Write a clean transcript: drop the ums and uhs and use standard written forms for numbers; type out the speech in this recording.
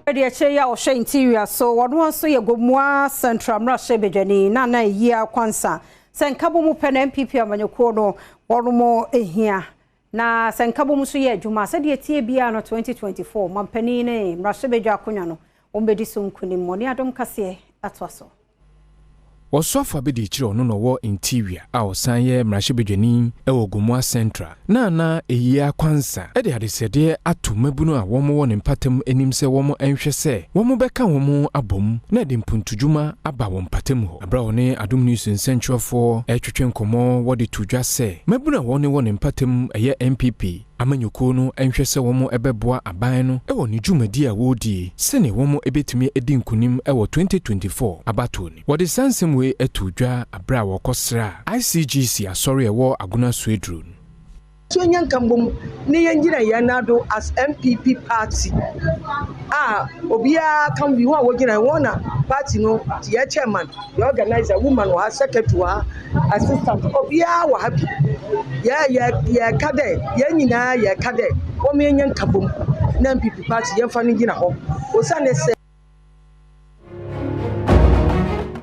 Deɛ akyire yi a ɔhwɛ Interior so, wɔn nso yɛ Gomoa Central mmarahyɛbadwani Nana Ayia Kwansa sɛ nkabom pɛ na NPP amanyɔkuo no wɔn mo ehia na sɛ nkabom nso yɛ adwuma sɛdeɛ tie biara no, 2024 mampanin ne mmarahyɛbadwa akonnwa no wɔn bɛdi so nkunim. Wɔne Adom Kaseɛ atoa so. Wɔsɔfo abɛdi akyire, ɔno na ɔwɔ Interior a ɔsan yɛ mmarahyɛbadwani wɔ Gomoa Central, Nana Ayia Kwansa de adesɛdeɛ ato mmabunu a wɔn wɔ ne mpatam anim sɛ wɔn nhwɛ sɛ wɔn bɛka wɔn abom na ɛde mpuntudwuma aba wɔn mpatam hɔ. Aberɛ a ɔne Adom News nsɛntwerɛfoɔ ɛretwetwe nkɔmmɔ, wɔde to dwa sɛ mmabunu a wɔne wɔ ne mpatam, ɛyɛ NPP amanyɔkuo no, nhwɛ sɛ wɔn bɛboa aban no wɔ ne dwumadi a wɔredie sɛnea wɔn bɛtumi adi nkonim wɔ 2024 abatoɔ no. Wɔde saa nsɛm wei ato dwa aberɛ a wɔkɔsra ICGC asɔre a ɛwɔ Agona Sueduro no. So nyɛ nkabom ne yɛngyina yɛn nan do as NPP party a obiara ka bi ho a wogyina wɔn na party no yɛ chairman, yɛ organizer, woman wɔ ha, secretary wɔ ha, assistant, obiara wɔ ha bi. Yɛ yɛ yɛka dɛ yɛn nyinaa yɛka dɛ wɔn yɛnyɛ nkabom na NPP party yɛmfa no gyina hɔ osiane sɛ.